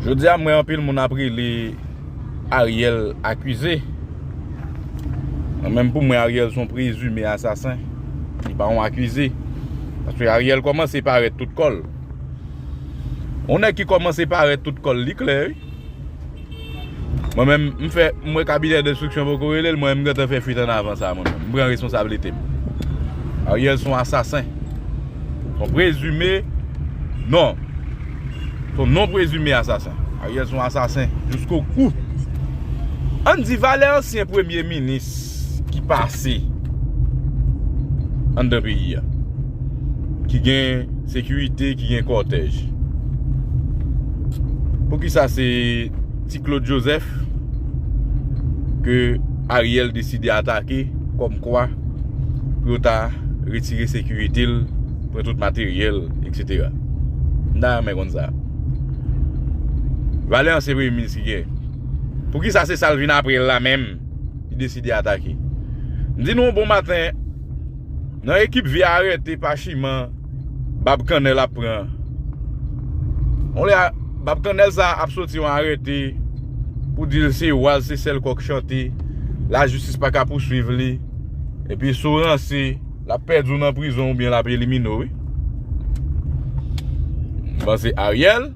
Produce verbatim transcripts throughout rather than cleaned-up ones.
Jodi a, m wè anpil moun ap rele Ariel akize. Mwen menm, pou mwen, Ariel se yon prezime asasen. Li pa yon akize. Paske Ariel kòmanse parèt tout kò l. Yon nèg ki kòmanse parèt tout kò l, li klè, wi. Mwen menm, m fè, m wè kabinè denstriksyon poko rele l, mwen menm, m gentan fè fuit an avan sa, mwen menm. M pran responsablite m. Ariel se yon asasen. Se yon prezime, non. Se yon non prezime asasen. Ariel se yon asasen jisko kou. Ann di valè ansyen premye minis ki pase anndan peyi a, ki gen sekirite, ki gen kòtèj. Poukisa se Ti Claude Joseph ke Ariel deside atake, kòmkwa pou yo ta retire sekirite l, pran tout materyèl, etsetera? M ta renmen konn sa. Valè ansyen premye minis ki gen. Poukisa se sa l vin apre l la menm, li deside atake? M di nou yon bon maten, nan ekip vye arete pachiman, Bab Kannèl ap pran. On lè a, Bab Kannèl sa ap soti yon arete pou di l se wa l, se sèl kòk chante, lajistis pa ka pouswiv li. Epi si w ranse, l ap pèdi w nan prizon oubyen l ap elimine w, wi. M panse Ariel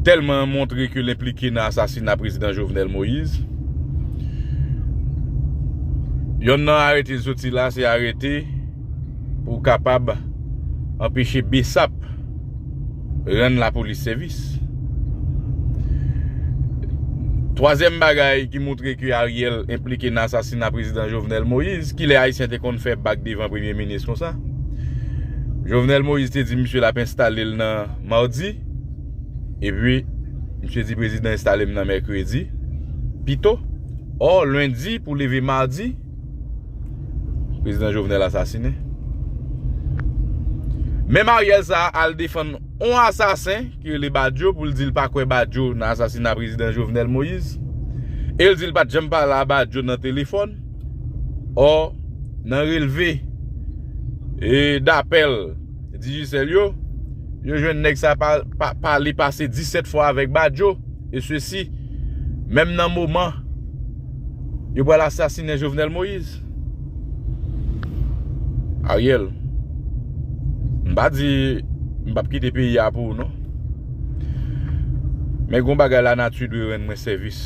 tèlman montre ke l enplike nan asasina prezidan Jovenel Moïse. Yonn nan arete l soti la, se arete pou kapab anpeche BSAP rann lapolis sèvis. Twazyèm bagay ki montre ke Ariel enplike nan asasina prezidan Jovenel Moïse, kilè Ayisyen te konn fè bak devan premye minis konsa? Jovenel Moïse te di misye l ap enstale l nan madi, epi misye di prezidan enstale m nan mèkredi pito. Ò, lendi pou leve madi, prezidan Jovenel asasinen. Menm Ariel sa a al defann yon asasen ki rele Badio pou l di l pa kwè Badio nan asasina prezidan Jovenel Moïse. E l di l pa t janm pale a Badio nan telefòn. Ò, nan relve e dapèl Digicel yo, yo jwenn nèg sa pa, pa, pale pase disèt fwa avèk Badio, e sesi, menm nan moman yo pral asasinen Jovenel Moïse. Ariel, m pa di m p ap kite peyi a pou ou, non. Men gon bagay, lanati dwe rann mwen sèvis.